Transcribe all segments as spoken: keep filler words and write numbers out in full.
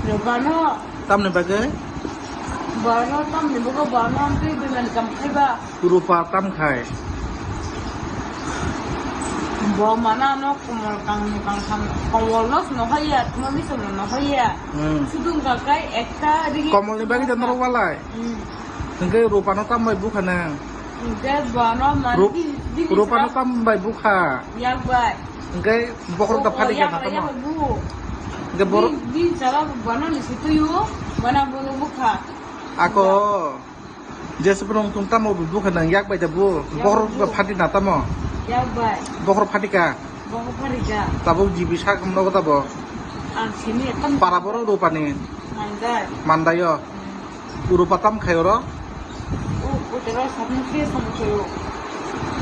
Bano, tamni bagwi? Bano tamni bagwi bano ang twi bimani kam khaiba. Rupa tam khai. Bo mana no komol kangni kangtham, komol no no haya, tuma misom no haya. Hmm. Sudung kakai ekta ringi. Komolni bagwi da norok walai? Hmm. Hingke rupano tam bai bukha nang? Hingke bano mani Ru-, di-, di-, rupano di-, tam bai bukha? Yak bai. Hingke bokhorok da phadi yak kana bai, tamo? Yak bai bu. Hingke bor- Di-, di jala bano ni situyu, bana bono bukha. Ako, jesupro tong tamo bu bukha nang yak bai da bu? Yak bai bu. Bokhorok da phadi na tamo? Yak bai. Bokhorok phadi ka? Bokhorok phadi ka. Tabuk jibi sak nogo tabo? Ang sini ekam. Para boro rupani? Mandai. Mandai o? Hmm. Rupa tam khai oro? O, o tero satmukhe samung khaio.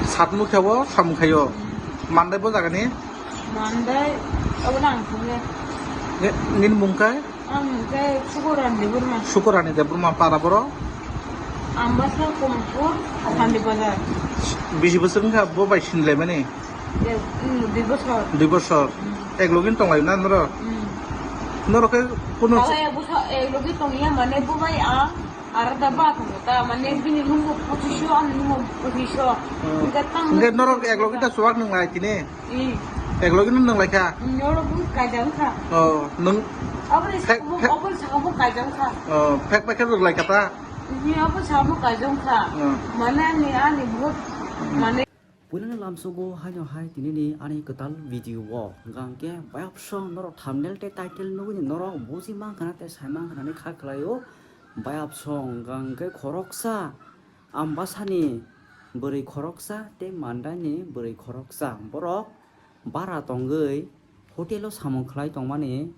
Satmukhe o samung khaio. Hmm. Mandai bo jaga ni? Mandai, abo nang thumne. Ni, nini mung khe? Ang mung khe Sukorani Debbarma. Sukorani Debbarma para boro? Ambasa Komolpur, Sandi Bazar. Bisi bosor wngkha bo bai sinlaimani? Eh, hmm, dui bosor. Dui bosor. Hmm. Ek login tonglai na norok? Hmm. Norok khe kuno Tala ek bosor, ek logi tongya mane bo bai ang arada ba tongo ta, mane bini nungbo pochisho, ang nungbo pochisho. Hmm. Hingke tang Hingke norok ek logi ta chuwak nung lai tini? Hmm. Ek logi nung nung lai kha? Norok bo kaijang kha. Oh, nung Abo ni Phek, sabo, phek. Abo ni sabo kaijang kha. Oh, phek phek khe rwk lai kha ta? Ni abo sabo kaijang kha. Hmm. Mane ani, ani buhut, Hmm. mane Puilano lamsogo haino hai tinini ani kwtal video o. Hwnkha hwnkhe bayapsong norok thumbnail tei title nugwi norok buji mankha na tei sai mankha nani kha khlaio. Bayapsong hwnkha hwnkhe khoroksa Ambasani bwrwi khoroksa tei Mandaini bwrwi khoroksa. Borok bara tongwi hotel o samung khlai tongmani.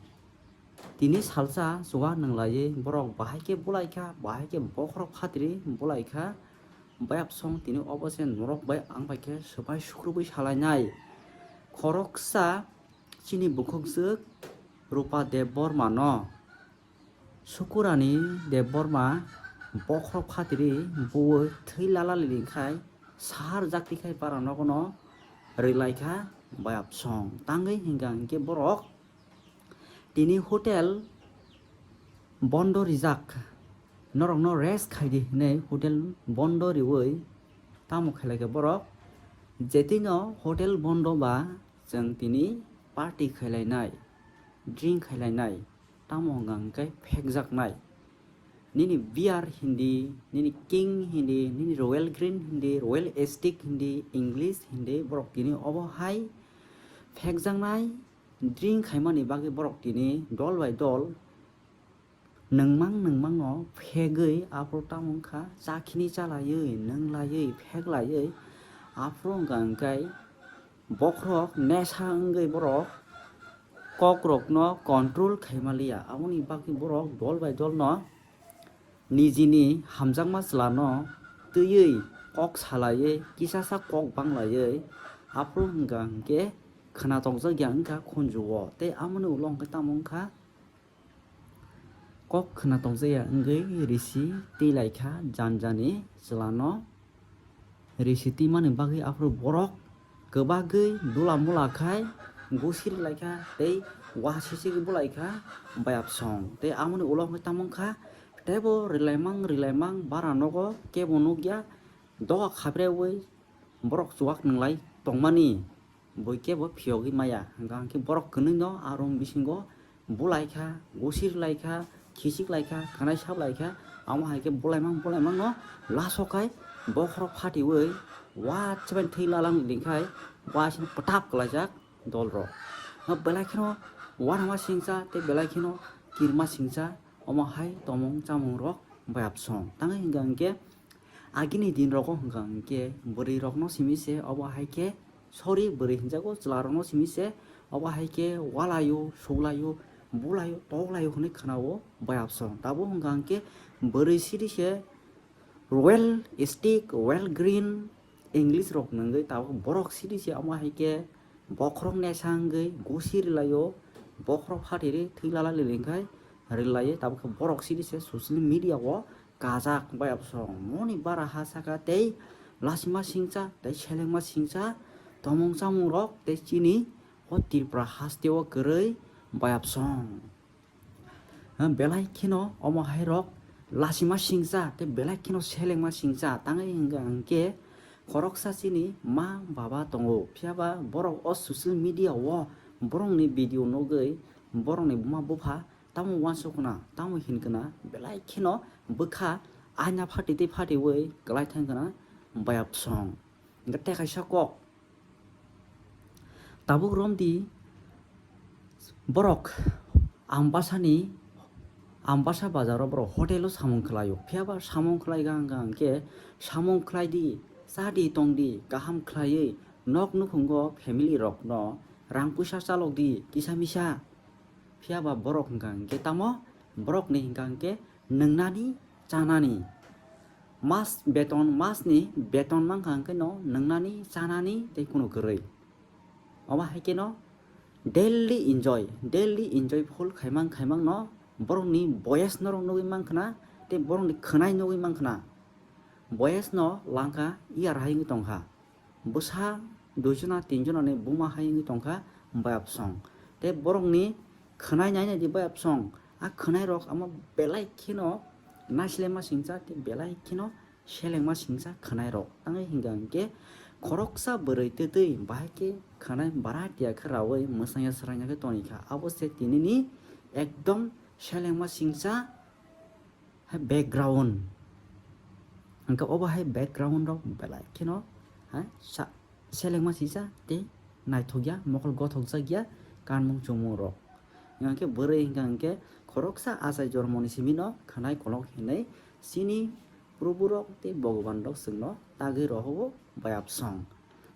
Tini salsa chuwak nung laiwi borok bahai khe bulai kha, bahai khe bokhorok phatri bulai kha. Bayapsong tini obo se norok bai ang bai khe swbai sukrubwi salainai. Khoroksa chini bukhukjwk Rupa Debbarma no Sukurani Debbarma bokhorok phatri buwi thwi lala lini khai sahar jakti khai para nogono rwlai kha bayapsong. Tangwi hwnkha hwnkhe borok Tini hotel bondo rijak, norokno rest khaidi hinwi hotel bondo riwi tamo khailai kha borok? Jetino hotel bondo ba chwng tini party khailainai, drink khailainai, tamo hwnkha hwnkhe phekjaknai. Nini beer hindi, nini king hindi, nini royal green hindi, royal astic hindi, English hindi, borok tini obo hai phekjaknai. Drink khaimani bagwi borok tini dol bai dol nwngmang nwngmangno phegwi aphuru tamo wngkha, chakhini chalaiwi, nwnglaiwi, pheklaiwi aphuru wngkha hwnkhe bokhorok nesa wngwi borok kokrokno control khaimaliya. Aboni bagwi borok dol bai dolno nijini hamjakma chwlano twiwi kok salaiwi, kisasa kok banglaiwi, aphuru hwnkha hwnkhe khwna tokjakya wngkha khunjugo. Tei amoni ulo hwnkhe tamo wngkha, kok khwna tokjakya wngwi risi twi laikha janjani chwlano. Risi twimani bagwi aphuru borok kwbagwi dula mula khai gusir laikha tei wa sisik bulaikha bayapsong. Tei amoni ulo hwnkhe tamo wngkha, teibo rwlaimang rwlaimang bara nogo kebo nukya doga khapreui borok chuwak nwnglai tongmani. Bui kebo phiyogwi maya, hwnkha hwnkhe borok kwnwino a room bisingo bulai kha, gusir lai kha, khisik lai kha, khwnai sap lai kha, amo hai khe bulaimang bulaimangno last o khai bokhorok phatiui wa chwbai thwi lalang ringkhai wa sini pwtap kwlaijak dolrok. Belai kheno uanama singcha tei belai kheno kirma singcha, omo hai tomung chamung rok bayapsong. Tangwi hwnkha hwnkhe agini din rogo hwnkha hwnkhe bwrwi rokno simi se obo hai khe, sorry, bwrwi hinjago, chwla rokno simi se obo hai khe walaio, suklaio, bulaio, toklaio hwnwi khwnao bayapsong. Tabuk hwnkha hwnkhe bwrwi siri se royal stick, royal green, English rok nungwi tabuk borok siri se omo hai khe bokhorok nesa wngwi gusi rwlaio, bokhorok phatiri thwi lala lili wngkhai rwlaio, tabuk khe borok siri se social media o kajak bayapsong. Moni bara ha saka tei lasima singcha tei selengma singcha tomung chamung rok tei chini o Tripura haste o kwrwi bayapsong. Belai kheno omo hai rok lasima singcha tei belai kheno selengma singcha tangwi hwnkha hwnkhe khoroksa chini ma baba tongo, phiyaba borok o social media o borokni video nugwi borokni buma bupha tamo uansukna tamo hinkna belai kheno bwkha aina phati tei phatiwi kwlai thangkna bayapsong. Hwnkhe tei kaisa kok tabuk romdi borok Ambasani, Ambasa bazaro borok hotelo samung khlaio. Phiyaba samung khlai gang gang khe samung khlai di, cha di, tong di, kaham khlaiwi nok nukhungo family rokno rang puisa chalok di kisa misa. Phiyaba borok hwnkha hwnkhe tamo borokni hwnkha hwnkhe nwngnani chanani mas beton, masni beton mankha hwnkhe no nwngnani chanani tei kunu kwrwi. Omo hai kheno daily enjoy, daily enjoy full khaimang khaimang no borokni boyes norok nugwi mankhna tei borokni khwnai nugwi mankhna. Boyes no langkha iyar hai wngwi tongkha. Bwsa duijona tinjonani buma hai wngwi tongkha bayapsong. Tei borokni khwnai nainai di bayapsong. A khwnai rok amo belai kheno naislema singcha tei belai kheno selengma singcha khwnai rok. Tangwi hingka hingke khoroksa bwrwi twtwi bahai khe khwnai bara tiya khe rawi mwsangya srangya khe toni kha. Abo se tinini ekdom selengma singcha hai background. Hingke obo hai background rok belai kheno hai sa-, selengma singcha tei naithokya, mokol gothokjakya kanmung chumung rok. Hingke bwrwi hingka hingke khoroksa achai jormoni simi no khwnai kolok hinwi chini Probu rok tei Bhogoban rok chwngno tagwi rohogo bayapsong.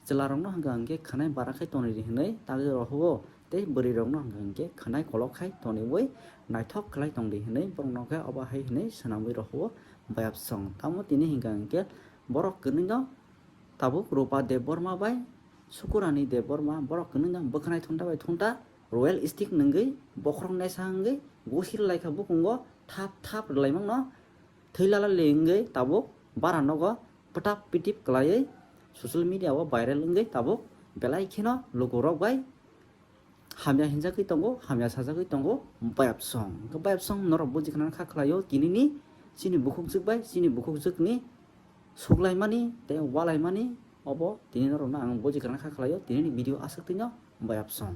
Chwla rokno hingka hingke khwnai bara khai tonwi hinwi tagwi rohogo tei bwrwi rokno hingka hingke khwnai kolok khai toniwi naithok khlai tongdi hinwi borokno khe obo hai hinwi swnamwi rohogo bayapsong. Tamo tini hingka hingke borok kwnwi no tabuk Rupa Debbarma bai Sukurani Debbarma borok kwnwi no bwkhanai thunta bai thunta royal stick nungwi bokhorok naisa wngwi gusir laikha bukungo thap thap rwlaimano thwilala le wngwi tabuk bara nogo pwtap pitip kwlaiwi social media o viral wngwi tabuk belai kheno lukurok bai hamya hinjagwi tongo, hamya sajagwi tongo, bayapsong. Hwnkhe bayapsong norok buji khna kha khlaio, tinini chini bukhukjwk bai chini bukhukjwkni suklaimani tei walaimani obo tini norokno ang buji khna kha khlaio, tinini video aswk twino bayapsong.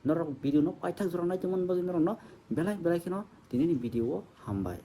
Norok video no paithak jora naitongmani bagwi norokno belai belai kheno tinini video o hambai.